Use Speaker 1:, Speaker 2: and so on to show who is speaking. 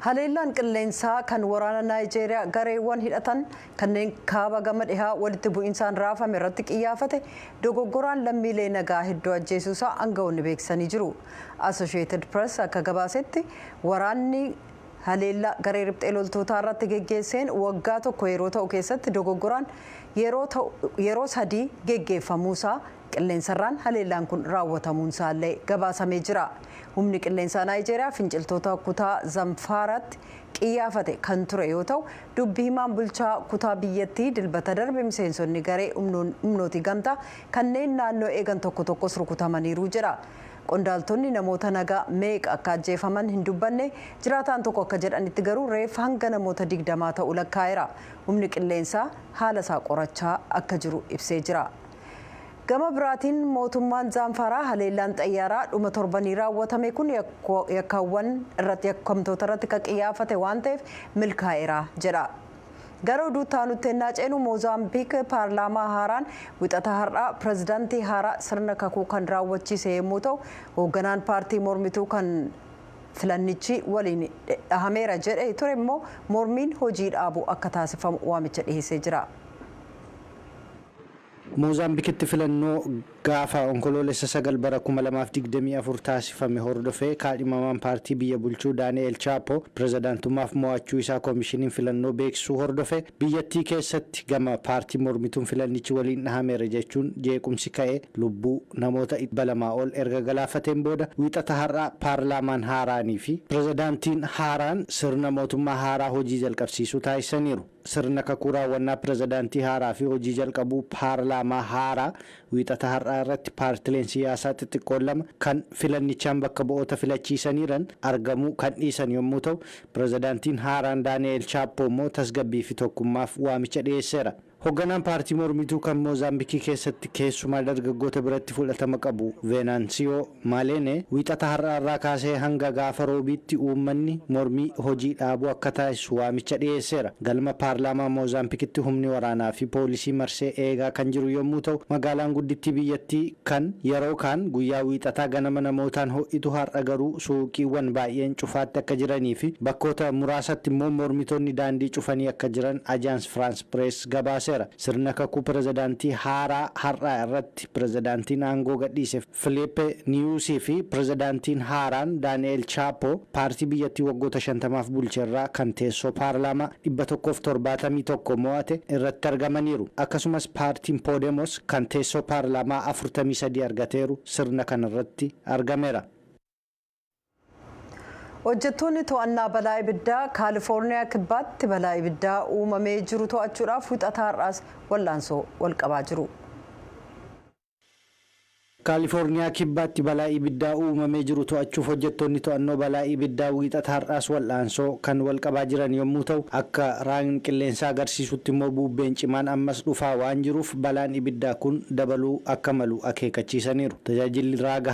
Speaker 1: Haleellaan qilleensaa kan waraana Naayijeeriyaa gareewwan hidhatan kanneen kaaba gama dhihaa walitti bu'insaan raafame irratti qiyyaafate dogoggoraan lammiilee nagaa hedduu ajjeesuusaa aangawoonni beeksisanii jiru. Associated Press akka gabaasetti, waraanni haleellaa garee riphxee loltootaa irratti geggeesseen waggaa tokko yeroo ta'u keessatti dogoggoraan yeroo sadii geggeeffamuusaa, qilleensarraan haleellaan kun raawwatamuunsaallee gabaasamee jira. Humni qilleensaa Naayijeeriyaa finciltoota kutaa Zamfaaraatti qiyyaafate kan ture yoo ta'u, dubbi himaan bulchaa kutaa biyyattii Dilbata darbe miseensonni garee humnooti gamtaa kanneen naannoo eegan tokko tokkos rukutamaniiru jedha. Qondaaltonni namoota nagaa meeqa akka ajjeefaman hin dubbanne. Jiraataan tokko akka jedhanitti garuu reeffa hanga namoota 20 ta'u lakkaa'eera. Humni qilleensaa haala isaa qorachaa akka jiru ibsee jira. Gama biraatiin, mootummaan Zaanfaraa haleellaan xayyaaraa dhuma torbanii raawwatame kun yakkaawwan irratti yakkamtoota irratti kan qiyyaafate waan ta'eef milkaa'eera jedha. Gara oduu taanutti ennaa ceenu, Moozaambiik paarlaamaa haaraan Wixata har'aa pirezidaantii haaraa sirna kakuu kan raawwachiise yommuu ta'u, hoogganaan paartii mormituu kan filannichi waliin dhahameera jedhe ture immoo mormiin hojii dhaabuu akka taasifamu waamicha dhiheessee jira.
Speaker 2: Moozaambikitti filannoo gaafa Onkoloolessa 9 bara 2024 taasifame hordofee kaadhimamaan paartii biyya bulchuu Daani'eel Chaappoo pirezidaantummaaf mo'achuu isaa koomishiniin filannoo beeksisuu hordofe, biyyattii keessatti gama paartii mormituun filannichi waliin dhahameera jechuun jeequmsi ka'e lubbuu namoota 200 ol erga galaafateen booda, Wiixata har'aa paarlaamaan haaraanii fi pirezidaantiin haaraan sirna mootummaa haaraa hojii jalqabsiisuu taasisaniiru. Sirna kakuu raawwannaa pirezidaantii haaraa fi hojii jalqabuu paarlaamaa haaraa Wiixata har'aa irratti paartileen siyaasaa xixiqqoon lama kan filannichaan bakka bu'oota filachiisaniiran argamuu kan dhiisan yommuu ta'u, pirezidaantiin haaraan Daani'eel Chaappoo immoo tasgabbii fi tokkummaaf waamicha dhiyeesseera. Hoogganaan paartii mormituu kan Moozaambiikii keessatti keessumaa dargaggoota biratti fudhatama qabu Veenaansiyoo Maaleene, Wiixata har'aarraa kaasee hanga gaafa Roobiitti uummanni mormii hojii dhaabuu akka taasisu waamicha dhiyeesseera. Galma paarlaamaa Moozaambiikitti humni waraanaa fi poolisii marsee eegaa kan jiru yommuu ta'u, magaalaan guddittii biyyattii kan yeroo kaan guyyaa Wiixataa ganama namootaan ho'itu har'a garuu suuqiiwwan baay'een cufaatti akka jiranii fi bakkoota muraasatti immoo mormitoonni daandii cufanii akka jiran Ajaans Firaans Pirees gabaaseera. Sirna kakuu pirezidaantii haaraa har'aa irratti pirezidaantiin aangoo gadhiise Filipe Niyuusii fi pirezidaantiin haaraan Daani'eel Chaappoo paartii biyyattii waggoota 50f bulcherraa kan teessoo paarlaamaa 171 mo'ate irratti argamaniiru. Akkasumas paartiin Poodemos kan teessoo paarlaamaa 43 argateeru sirna kanarratti argameera.
Speaker 1: Hojjettoonni to'annaa balaa ibiddaa Kaalifoorniyaa Kibbaatti balaa ibiddaa uumamee jiru to'achuudhaaf Wixata har'aas wal'aansoo wal qabaa jiru.
Speaker 2: Kaalifoorniyaa Kibbaatti balaa ibiddaa uumamee jiru to'achuuf hojjettoonni to'annoo balaa ibiddaa Wiixata har'aas wal'aansoo kan wal qabaa jiran yommuu ta'u, akka raagiin qilleensaa agarsiisutti immoo bubbeen cimaan ammas dhufaa waan jiruuf balaan ibiddaa kun dabaluu akka malu akeekkachiisaniiru. Tajaajilli raaga